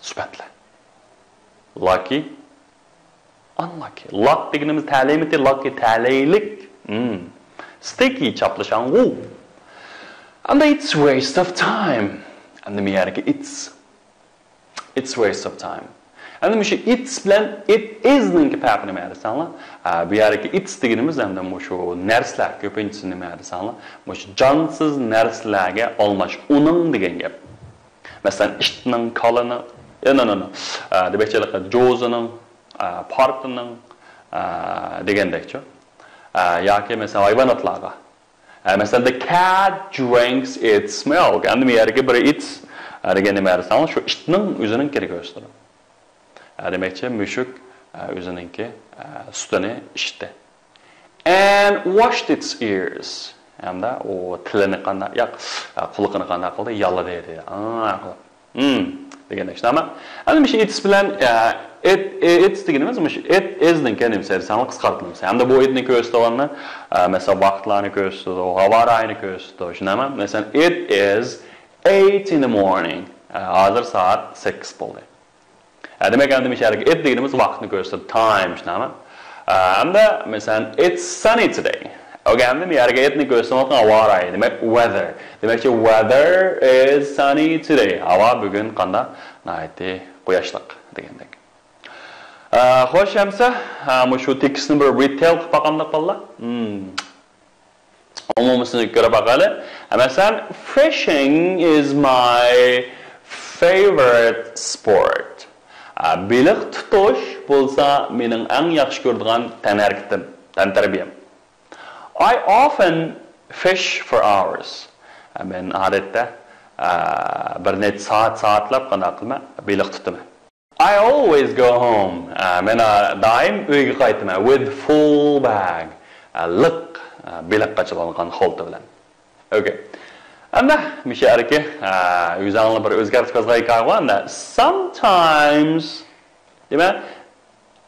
سۈپەتلەر. Lucky، unlucky. Luck دېگىنىمىز تەلەيمىتى، lucky تەلەيلىك. Hmm. Sticky چاپلىشاڭغۇ. ئەمدى it's waste of time. ئەمدى مېيەرگە it's. It's waste of time. ئەمدى مۇشۇ it's بىلەن it is نىڭكى پەرقى نېمە دېسەڭلار؟ ئە، بۇ يەردىكى it's دېگىنىمىز ئەمدى مۇشۇ نەرسىلەر، كۆپىنچىسى نېمە دېسەڭلار؟ مۇشۇ جانسىز نەرسىلەرگە ئالماش، ئۇنىڭ دېگەن گەپ. مەسىلەن، ئىتنىڭ، كالىنىڭ، ئە، نو، نو، نو. ئە، دېمەكچى، جوزىنىڭ، ئە، پارتىنىڭ، ئە، دېگەندەكچۇ. ئە، ياكى مەسىلەن، ھايۋاناتلارغا. ئە، مەسىلەن، the cat drinks its milk. ئەمدى بۇ يەردىكى بىر its، ئە، دېگەن نېمە دېسەڭلار، شۇ ئىتنىڭ ئۆزىنىڭكىنى كۆرسىتىدۇ. ئە، دېمەكچى، مۈشۈك، ئە، ئۆزىنىڭكى، ئە، سۈتىنى ئىچتى. And washed its ears. ھەمدە ئۇ تىلىنى قانداق، ياق، ئە، قۇلىقىنى قانداق قىلدى؟ يالىدى، دېدى. ئا، قىلىپ. Hmm، دېگەندەك، شۇنداقمۇ؟ ئەمدى مۇشۇ it's بىلەن، ئە، it، it's دېگىنىمىز مۇشۇ it is نىڭ كەلىمىسى، دېسەڭلار قىسقارتىلمىسى. ھەمدە بۇ it نى كۆرسىتىدىغاننى، ئە، مەسىلەن، ۋاقىتلارنى كۆرسىتىدۇ، ھاۋا رايىنى كۆرسىتىدۇ، شۇنداقمۇ؟ مەسىلەن، it is eight in the morning. ئە، ھازىر سائەت سەككىز بولدى. ئە، دېمەك، ئەمدى مۇشۇ يەردىكى it دېگىنىمىز ۋاقىتنى كۆرسىتىدۇ، time، شۇنداقمۇ؟ ئە، ئەمدى، مەسىلەن، it's sunny today. ئوكەي، ئەمدى بۇ يەرگە it نى كۆرسىتىۋاتقان ھاۋا رايى، دېمەك، weather. دېمەكچى، weather is sunny today. ھاۋا بۈگۈن قانداق؟ ناھايىتى قۇياشلىق دېگەندەك. ئە، خوش، ئەمسە، ئە، مۇشۇ تېكىستنى بىر رېتەيل قىلىپ باقامدۇق، بالىلار؟ Hmm. ئومۇمىسىنى كۆرۈپ باقايلى. مەسىلەن، fishing is my favorite sport. ئە، بېلىق تۇتۇش بولسا مېنىڭ ئەڭ ياخشى كۆرىدىغان تەنھەرىكىتىم، تەنتەربىيەم. I often fish for hours. ئە، مەن ئادەتتە، ئە، بىر نەچچە سائەت، سائەتلەپ قانداق قىلىمەن؟ بېلىق تۇتىمەن. I always go home. ئە، مەن، ئە، دائىم ئۆيگە قايتىمەن. With full bag. ئە، لىق، ئە، بېلىققا چىلانغان خالتا بىلەن. ئوكەي. ئەمدى مۇشۇ يەردىكى، ئە، ئۆزۈڭلار بىر ئۆزگەرتىپ يازغان ھېكايە بار ئەمدى. Sometimes، دېمەك،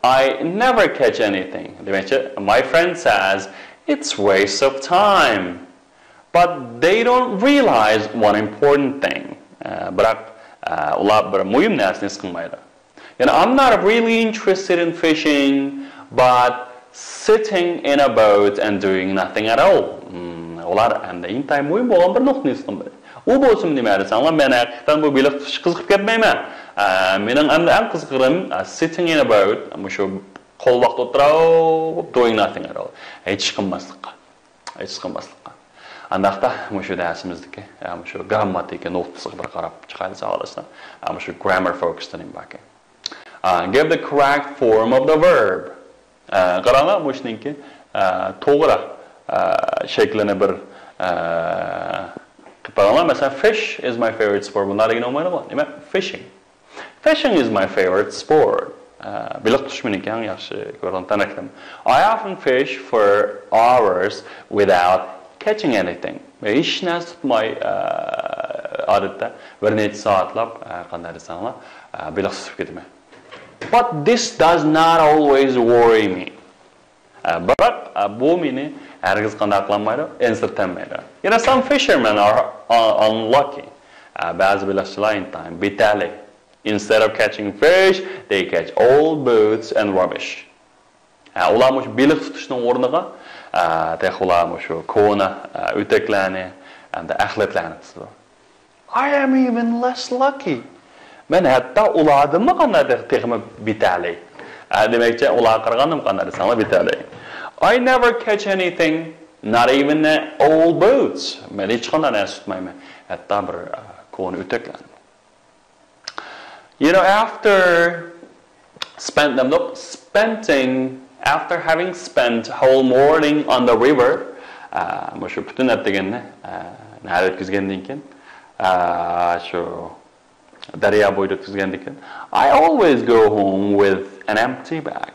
I never catch anything. دېمەكچى، my friend says it's waste of time. But they don't realize one important thing. ئە، بىراق، ئە، ئۇلار بىر مۇھىم نەرسىنى ھېس قىلمايدۇ. يەنى، I'm not really interested in fishing, but sitting in a boat and doing nothing at all. Hmm، ئۇلار ئەمدى ئىنتايىن مۇھىم بولغان بىر نۇقتىنى ھېس قىلمىدى. ئۇ بولسىمۇ نېمە دېسەڭلار، مەن ھەقىقەتەن بۇ بېلىق تۇتۇشقا قىزىقىپ كەتمەيمەن. ئە، مېنىڭ ئەمدى ئەڭ قىزىقىرىم، ئە، sitting in a boat، مۇشۇ قولۋاقتا ئولتۇراپ، doing nothing at all. ھېچ ئىش قىلماسلىققا. ھېچ قىلماسلىققا. ئانداقتا مۇشۇ دەرسىمىزدىكى، يا، مۇشۇ گرامماتىكا نۇقتىسىغا بىر قاراپ چىقايلى، ساۋاقداشلار. يا، مۇشۇ grammar focus دېگەن باركەن. ئا، give the correct form of the verb. ئا، قاراڭلار، مۇشۇنىڭكى، ئا، توغرا، ئا، شەكلىنى بىر، ئا، قىلىپ باقىڭلار. مەسىلەن، fish is my favorite sport. بۇنداق دېگىنى بولمايدىغۇ. نېمە؟ Fishing. Fishing is my favorite sport. ئە، بېلىق تۇتۇش مېنىڭكى ئەڭ ياخشى كۆرىدىغان تەنھەرىكىتىم. I often fish for hours without catching anything. مەن ھېچ نەرسە تۇتماي، ئە، ئادەتتە بىر نەچچە سائەتلەپ، ئە، قانداق دېسەڭلار، ئە، بېلىق تۇتۇپ كېتىمەن. But this does not always worry me. ئە، بىراق، ئە، بۇ مېنى ھەرگىز قانداق قىلالمايدۇ، ئەنسىرىتەلمەيدۇ. يەنە some fishermen are, are unlucky. ئە، بەزى بېلىقچىلار ئىنتايىن بىتەلەي. Instead of catching fish, they catch old boots and rubbish. ئە، ئۇلار مۇشۇ بېلىق تۇتۇشنىڭ ئورنىغا، ئە، تېخى ئۇلار مۇشۇ كونا، ئە، ئۆتەكلەرنى ھەمدە ئەخلەتلەرنى تۇتىدۇ. I am even less lucky. مەن ھەتتا ئۇلاردىنمۇ قانداق تېخىمۇ بىتەلەي. ئە، دېمەكچى، ئۇلارغا قارىغاندىمۇ قانداق دېسەڭلار بىتەلەي. I never catch anything, not even old boots. مەن ھېچقانداق نەرسە تۇتمايمەن. ھەتتا بىر، ئە، كونا ئۆتەكلەرنى. You know, after spent، نېمە، spending، after having spent whole morning on the river، ئە، مۇشۇ پۈتۈن ئەتىگەننى، ئە، نەدە ئۆتكۈزگەندىن كېيىن، ئە، شۇ دەريا بويىدا ئۆتكۈزگەندىن كېيىن، I always go home with an empty bag.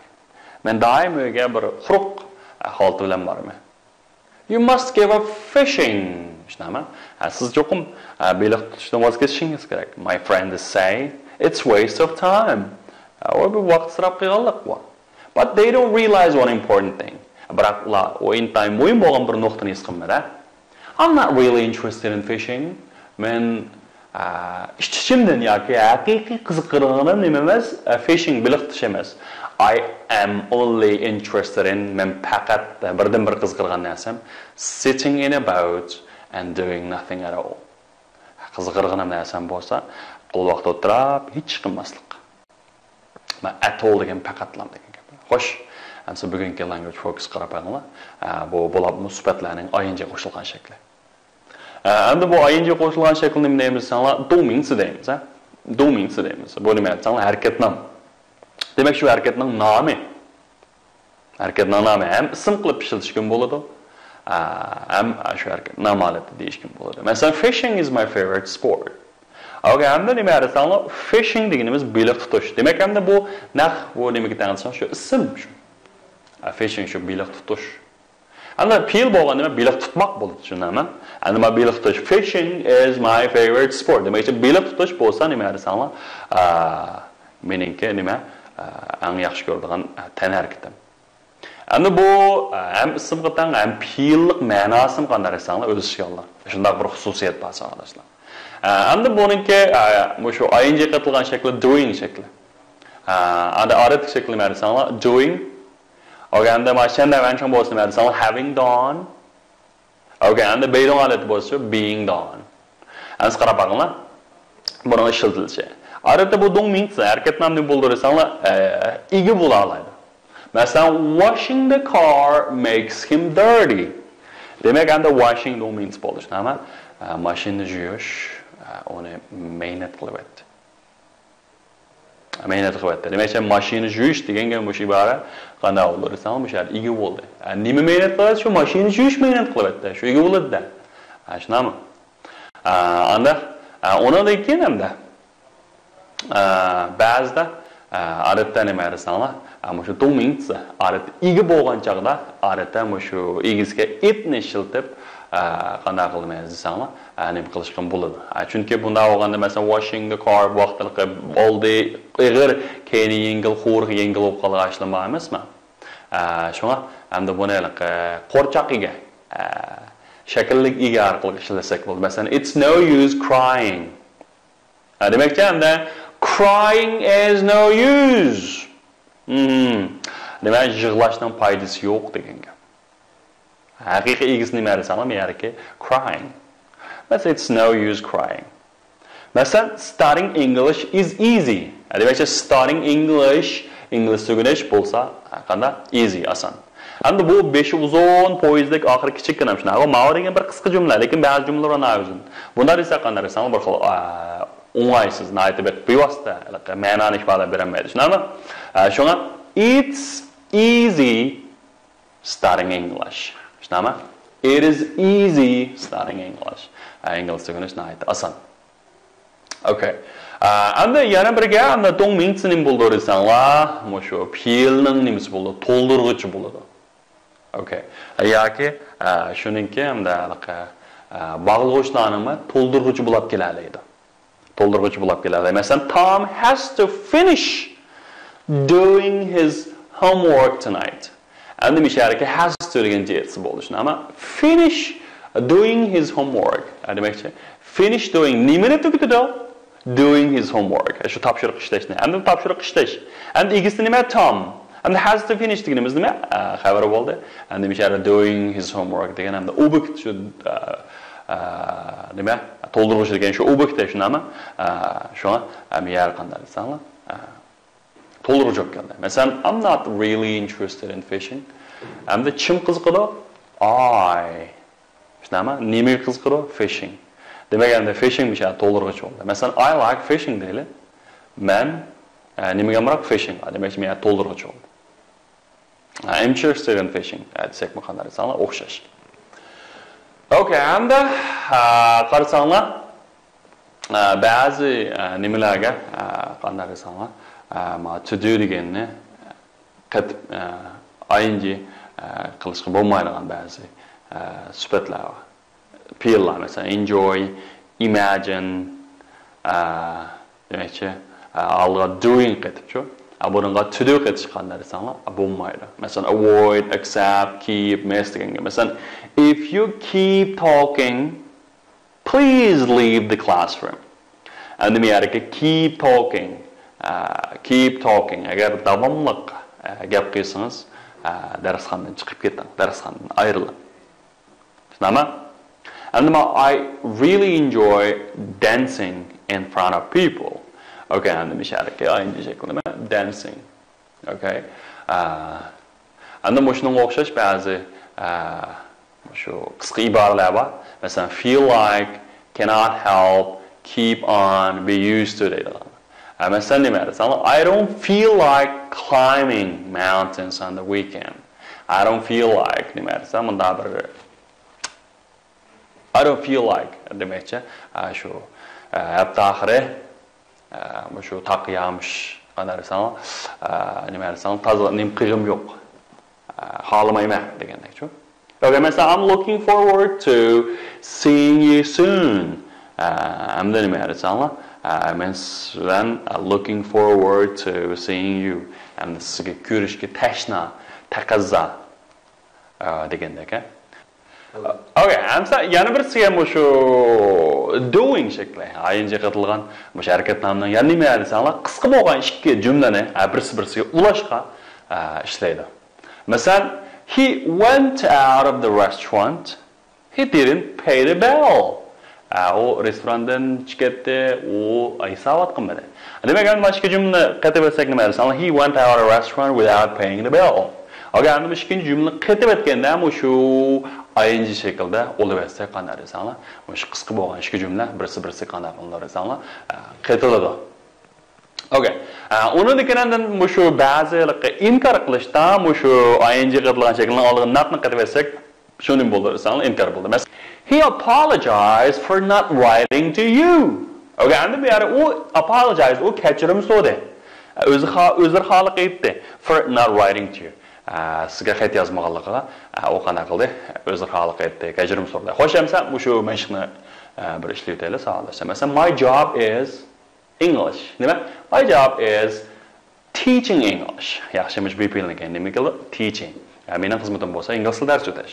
مەن دائىم ئۆيگە بىر قۇرۇق، ئە، خالتا بىلەن بارىمەن. You must give up fishing. شۇنداقمۇ؟ ھە، سىز چوقۇم، ھە، بېلىق تۇتۇشتىن ۋاز كېچىشىڭىز كېرەك. My friends say it's waste of time. ھە، ئۇ بىر ۋاقىت ئىسراپ قىلغانلىق بۇ. But they don't realize one important thing. بىراق ئۇلار ئۇ ئىنتايىن مۇھىم بولغان بىر نۇقتىنى ھېس قىلمىدى. I'm not really interested in fishing. مەن ئىچ-ئىچىمدىن ياكى ھەقىقىي قىزىقىدىغىنىم نېمە ئەمەس، فىشىڭ، بېلىق تۇتۇش ئەمەس. I am only interested in، مەن پەقەت، بىردىنبىر قىزىقىدىغان نەرسەم، sitting in a boat and doing nothing at all. قىزىقىدىغىنىم نەرسەم بولسا، قول ۋاقىت ئولتۇراپ ھېچ ئىش قىلماسلىق. مەن at all دېگەن پەقەتلا دېگەن گەپ. خوش، ئەمسە بۈگۈنكى language focus قاراپ بېقىڭلار. بۇ بولۇپمۇ سۈپەتلەرنىڭ I N G قوشۇلغان شەكلى. ئە، ئەمدى بۇ I N G قوشۇلغان شەكىلنى نېمە دەيمىز دېسەڭلار، دوڭمىڭسى دەيمىز، ھە؟ دوڭمىڭسى دەيمىز. بۇ نېمە دېسەڭلار، ھەرىكەتنام. دېمەك، شۇ ھەرىكەتنىڭ نامى. ھەرىكەتنىڭ نامى ھەم ئىسىم قىلىپ ئىشلىتىشكىمۇ بولىدۇ، ئە، ھەم شۇ ھەرىكەت نام ھالىتىدە دېيىشكىمۇ بولىدۇ. مەسىلەن، fishing is my favorite sport. ئەگەر ئەمدى نېمە دېسەڭلار، fishing دېگىنىمىز بېلىق تۇتۇش. دېمەك، ئەمدى بۇ نەق، بۇ نېمىگە تەڭ دېسەڭ، شۇ ئىسىم شۇ. ئە، fishing شۇ بېلىق تۇتۇش. ئەمدى پېئىل بولغان نېمە؟ بېلىق تۇتماق بولىدۇ، چۈشىنەمەن. ئەمدى مانا بېلىق تۇتۇش. Fishing is my favorite sport. دېمەكچى، بېلىق تۇتۇش بولسا نېمە دېسەڭلار، ئا، مېنىڭكى نېمە، ئا، ئەڭ ياخشى كۆرىدىغان، ئا، تەنھەرىكىتىم. ئەمدى بۇ، ئا، ھەم ئىسىمغا تەڭ، ھەم پېئىللىق مەناسىمۇ قانداق دېسەڭلار، ئۆز ئىچىگە ئالىدۇ. شۇنداق بىر خۇسۇسىيەت بار، ساۋاقداشلار. ئا، ئەمدى بۇنىڭكى، ئا، مۇشۇ I N G قېتىلغان شەكلى doing شەكلى. ئا، ئەمدى ئادەتتىكى شەكلى نېمە دېسەڭلار، doing. ئوكەي، ئەمدى مانا شەندە ۋەنچىڭ بولسا نېمە دېسەڭلار، having done. ئوكەي، ئەمدى بەيدۇڭ ھالەتتە بولسا، being done. ئەمدى قاراپ باقىڭلار. بۇنىڭ ئىشلىتىلىشى. ئادەتتە بۇ دوڭمىڭسى ھەرىكەتنامىنى بولدۇرساڭلار، ئە، ئىگە بولالايدۇ. مەسىلەن، washing the car makes him dirty. دېمەك، ئەمدى washing دوڭمىڭسى بولۇش نېمە؟ ئە، ماشىنا يۇيۇش، ئە، ئۇنى مەينەت قىلىۋەتتى. مەينەت قىلىۋەتتى. دېمەكچى، ماشىنا يۇيۇش دېگەنگە مۇشۇ ئىبارە قانداق بولىدۇ دېسەڭ، مۇشۇ يەردە ئىگە بولدى. ئە، نېمە مەينەت قىلىۋەتتى؟ شۇ ماشىنا يۇيۇش مەينەت قىلىۋەتتى. شۇ ئىگە بولىدۇ-دە. ئە، شۇنداقمۇ؟ ئە، ئانداق، ئە، ئۇنىڭدىن كېيىن ھەمدە، ئە، بەزىدە، ئە، ئادەتتە نېمە دېسەڭلار، ئە، مۇشۇ دوڭمىڭسى ئادەتتە ئىگە بولغان چاغدا، ئادەتتە مۇشۇ ئىگىسىگە ئىتنى ئىشلىتىپ، ئە، قانداق قىلىمىز دېسەڭلار، ئە، نېمە قىلىشقىمۇ بولىدۇ. ئە، چۈنكى بۇنداق بولغاندا، مەسىلەن، washing the car ۋاقتىلىقى بولدى، ئېغىر، كەينى يەڭگىل، قورۇق يەڭگىل بولۇپ قالغان ئىشلار بار ئەمەسمۇ؟ ئە، شۇڭا ئەمدى بۇنى ھېلىقى قورچاق ئىگە، ئە، شەكىللىك ئىگە ئارقىلىق ئىشلەتسەك بولىدۇ. مەسىلەن، it's no use crying. ئە، دېمەكچى، ئەمدى crying is no use. مم. دېمەك، يىغلاشنىڭ پايدىسى يوق دېگەن گەپ. ھەقىقىي ئىگىسى نېمە دېسەڭلار، مەيەركى crying. مەسىلەن، it's no use crying. مەسىلەن، studying English is easy. ھە، دېمەكچى، studying English، ئىنگلىزچە ئۆگىنىش بولسا، ھە، قانداق؟ Easy، ئاسان. ئەمدى بۇ بېشى ئۇزۇن، پويىزدەك، ئاخىرى كىچىككىنە شۇنداق. ماۋۇ دېگەن بىر قىسقا جۈملە، لېكىن بەزى جۈملىلەر ئانا ئۆزىدىن. بۇنداق دېسەك قانداق دېسەڭلار، بىر خىل، ئە، ئوڭايسىز، ناھايىتى بىر بىۋاسىتە، ھېلىقى مەنانى ئىپادىلەپ بېرەلمەيدۇ. شۇنداقمۇ؟ ئە، شۇڭا، it's easy studying English. شۇنداقمۇ؟ It is easy studying English. ئە، ئىنگلىزچە ئۆگىنىش ناھايىتى ئاسان. ئوكەي. ئە، ئەمدى يەنە بىر گەپ، ئەمدى دوڭمىڭسى نېمە بولىدۇ دېسەڭلار، مۇشۇ پېئىلنىڭ نېمىسى بولىدۇ، تولدۇرغۇچى بولىدۇ. ئوكەي. ئە، ياكى، ئە، شۇنىڭكى ئەمدى ھېلىقى، ئە، باغلىغۇچلارنىڭمۇ تولدۇرغۇچى بولاپ كېلەلەيدۇ. تولدۇرغۇچى بولاپ كېلەلەيدۇ. مەسىلەن، Tom has to finish doing his homework tonight. ئەمدى مۇشۇ يەردىكى has to دېگەن جىسىم بولۇشى نېمە؟ Finish doing his homework. ئە، دېمەكچى، finish doing نېمىنى تۈگىتىدۇ؟ Doing his homework. شۇ تاپشۇرۇق ئىشلەشنى. ئەمدى تاپشۇرۇق ئىشلەش. ئەمدى ئىگىسى نېمە؟ Tom. ئەمدى has to finish دېگىنىمىز نېمە؟ ئە، خەۋەر بولدى. ئەمدى مۇشۇ يەردە doing his homework دېگەن ئەمدى ئوبيېكت شۇ، ئە، ئە، نېمە؟ تولدۇرغۇچى دېگەن شۇ ئوبيېكت شۇنداقمۇ؟ ئە، شۇڭا ھەم يەر قانداق دېسەڭلار؟ ئە، تولدۇرغۇچى بولۇپ كەلدى. مەسىلەن، I'm not really interested in fishing. ئەمدى كىم قىزىقىدۇ؟ I. شۇنداقمۇ؟ نېمىگە قىزىقىدۇ؟ Fishing. دېمەك، ئەمدى fishing مۇشۇ يەردە تولدۇرغۇچى بولدى. مەسىلەن، I like fishing دەيلى. مەن، ئە، نېمىگە ئامراق؟ Fishing. دېمەك، مۇشۇ يەردە تولدۇرغۇچى بولدى. I'm interested in fishing دېسەكمۇ قانداق دېسەڭلار ئوخشاش. ئوكەي، ئەمدى، ئە، قارىساڭلار، ئە، بەزى، ئە، نېمىلەرگە، ئە، قانداق دېسەڭلار، ئە، ما to do دېگەننى قېتىپ، ئە، I N G، ئە، قىلىشقا بولمايدىغان بەزى، ئە، سۈپەتلەر بار. پېئىللار، مەسىلەن، enjoy، imagine، ئە، دېمەكچى، ئە، ئالغا doing قېتىپچۇ. ئە، بۇنىڭغا to do قېتىش قانداق دېسەڭلار، ئە، بولمايدۇ. مەسىلەن، avoid، accept، keep، miss دېگەنگە. مەسىلەن، if you keep talking، please leave the classroom. ئەمدى مۇ يەردىكى keep talking، ئە، keep talking. ئەگەر داۋاملىق، ئە، گەپ قىلسىڭىز، ئە، دەرسخانىدىن چىقىپ كېتىڭ، دەرسخانىدىن ئايرىلىڭ. شۇنداقمۇ؟ ئەمدى ما I really enjoy dancing in front of people. ئوكەي، ئەمدى مۇ يەردىكى I N G شەكلى نېمە؟ Dancing. ئوكەي. ئە، ئەمدى مۇشۇنىڭغا ئوخشاش بەزى، ئە، شۇ قىسقا ئىبارىلەر بار. مەسىلەن، feel like، cannot help، keep on، be used to دەيدىغان. ئە، مەسىلەن، نېمە دېسەڭلار، I don't feel like climbing mountains on the weekend. I don't feel like نېمە دېسەم، مۇنداق بىر I don't feel like دېمەكچى، ئە، شۇ، ئە، ھەپتە ئاخىرى، ئە، مۇشۇ تاغقا يامىش، قانداق دېسەڭلار، ئە، نېمە دېسەڭلار، تازا نېمە قىلغۇم يوق. ئە، خالىمايمەن دېگەندەكچۇ. ئوكەي، مەسىلەن، I'm looking forward to seeing you soon. ئە، ئەمدى نېمە دېسەڭلار، ئە، مەن سىز بىلەن، ئە، looking forward to seeing you. ئەمدى سىزگە كۆرۈشكە تەشنا، تەقەززا، ئە، دېگەندەك، ھە. ئوكەي، ئەمسە يەنە بىرسىگە مۇشۇ doing شەكلى، I N G قېتىلغان مۇشۇ ھەرىكەتنامىنىڭ يەنە نېمە دېسەڭلار، قىسقا بولغان ئىككى جۈملىنى، ئە، بىرسى بىرسىگە ئۇلاشقا، ئە، ئىشلەيدۇ. مەسىلەن، he went out of the restaurant. He didn't pay the bill. ئە، ئۇ رېستوراندىن چىقىپ كەتتى، ئۇ ھېسابات قىلمىدى. دېمەك، ئەمدى مانا ئىككى جۈملىنى قېتىۋەتسەك نېمە دېسەڭلار، he went out of the restaurant without paying the bill. ئوكەي، ئەمدى مۇشۇ ئىككىنچى جۈملىنى قېتىۋەتكەندە مۇشۇ I N G شەكلىدە ئولىۋەتسەك قانداق دېسەڭلار، مۇشۇ قىسقا بولغان ئىككى جۈملە بىرسى بىرسىگە قانداق قىلىنىدۇ دېسەڭلار، ئە، قېتىلىدۇ. ئوكەي. ئە، ئۇنىڭدىن كېيىن ئاندىن مۇشۇ بەزى ئىنكار قىلىشتا مۇشۇ I N G قېتىلغان شەكىلنىڭ ئالدىغا not نى قېتىۋەتسەك، شۇ نېمە بولىدۇ دېسەڭلار، ئىنكار بولىدۇ. مەسىلەن، he apologized for not writing to you. ئوكەي، ئەمدى بۇ يەردە ئۇ apologize، ئۇ كەچۈرۈم سورىدى. ئۆزى خا-، ئۆزلىرى خالىق ئېيتتى. For not writing to you. ئە، سىزگە خەت يازمىغانلىقىغا، ئە، ئۇ قانداق قىلدى؟ ئۆزلىرى خالىق ئېيتتى، كەچۈرۈم سورىدى. خوش، ئەمسە مۇشۇ مەشىقنى، ئە، بىر ئىشلىۋېتەيلى، ساۋاقداشلار. مەسىلەن، my job is English. نېمە؟ My job is teaching English. ياخشى، مۇشۇ be پېئىلنىڭ كەينىدە نېمە كېلىدۇ؟ Teaching. يا، مېنىڭ خىزمىتىم بولسا ئىنگلىز تىلى دەرس ئۆتەش.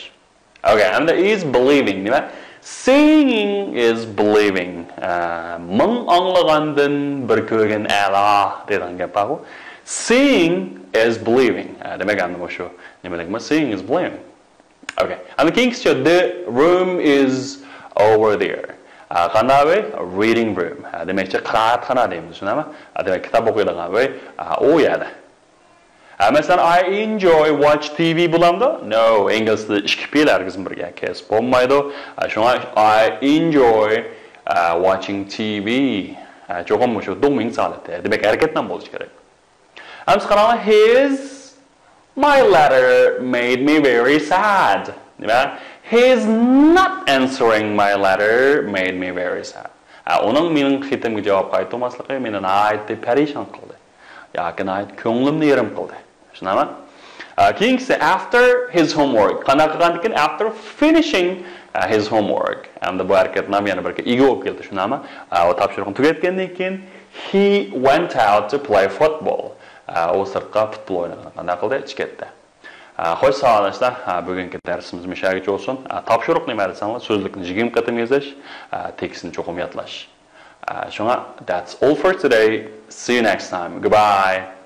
ئوكەي، ئەمدى is believing. نېمە؟ Seeing is believing. ئە، مىڭ ئاڭلىغاندىن بىر كۆرگەن ئەلا دەيدىغان گەپ بارغۇ. Seeing is believing. ئە، دېمەك، ئەمدى مۇشۇ نېمىلىكمۇ؟ Seeing is believing. ئوكەي. ئەمدى كېيىنكىسىچە، the room is over there. ئە، قانداق ئۆي؟ Reading room. ئە، دېمەكچى، قىرائەتخانا دەيمىز، شۇنداقمۇ؟ ئە، دېمەك، كىتاب ئوقۇيدىغان ئۆي، ئە، ئۇ يەردە. ئە، مەسىلەن، I enjoy watch T V بولامدۇ؟ No، ئىنگلىز تىلى ئىككى پېئىل ھەرگىزمۇ بىرگە كەسىپ بولمايدۇ. ئە، شۇڭا I enjoy، ئە، watching T V. ئە، چوقۇم مۇشۇ دومىنىس ھالىتى. دېمەك، ھەرىكەتنامە بولۇشى كېرەك. ئەمسە قاراڭلار، his، my letter made me very sad. نېمە؟ His not answering my letter made me very sad. ھە، ئۇنىڭ مېنىڭ خېتىمگە جاۋاب قايتۇرماسلىقى مېنى ناھايىتى پەرىشان قىلدى. ياكى ناھايىتى كۆڭلۈمنى يېرىم قىلدى. شۇنداقمۇ؟ ھە، كېيىنكىسى، after his homework. قانداق قىلغاندىكىن؟ After finishing، ھە، his homework. ئەمدى بۇ ھەرىكەتنامە يەنە بىر ئىگە بولۇپ كەلدى، شۇنداقمۇ؟ ھە، ئۇ تاپشۇرۇقنى تۈگەتكەندىن كېيىن، he went out to play football. ئە، ئۇ سىرتقا پۇتبول ئوينىغىلى قانداق قىلدى؟ چىقىپ كەتتى. ئە، خوش، ساۋاقداشلار، ئە، بۈگۈنكى دەرسىمىز مۇشۇ يەرگىچە بولسۇن. ئە، تاپشۇرۇق نېمە دېسەڭلار، سۆزلۈكنى يىگىرمە قېتىم يېزىش، ئە، تېكىستنى چوقۇم يادلاش. ئە، شۇڭا، that's all for today. See you next time. Goodbye.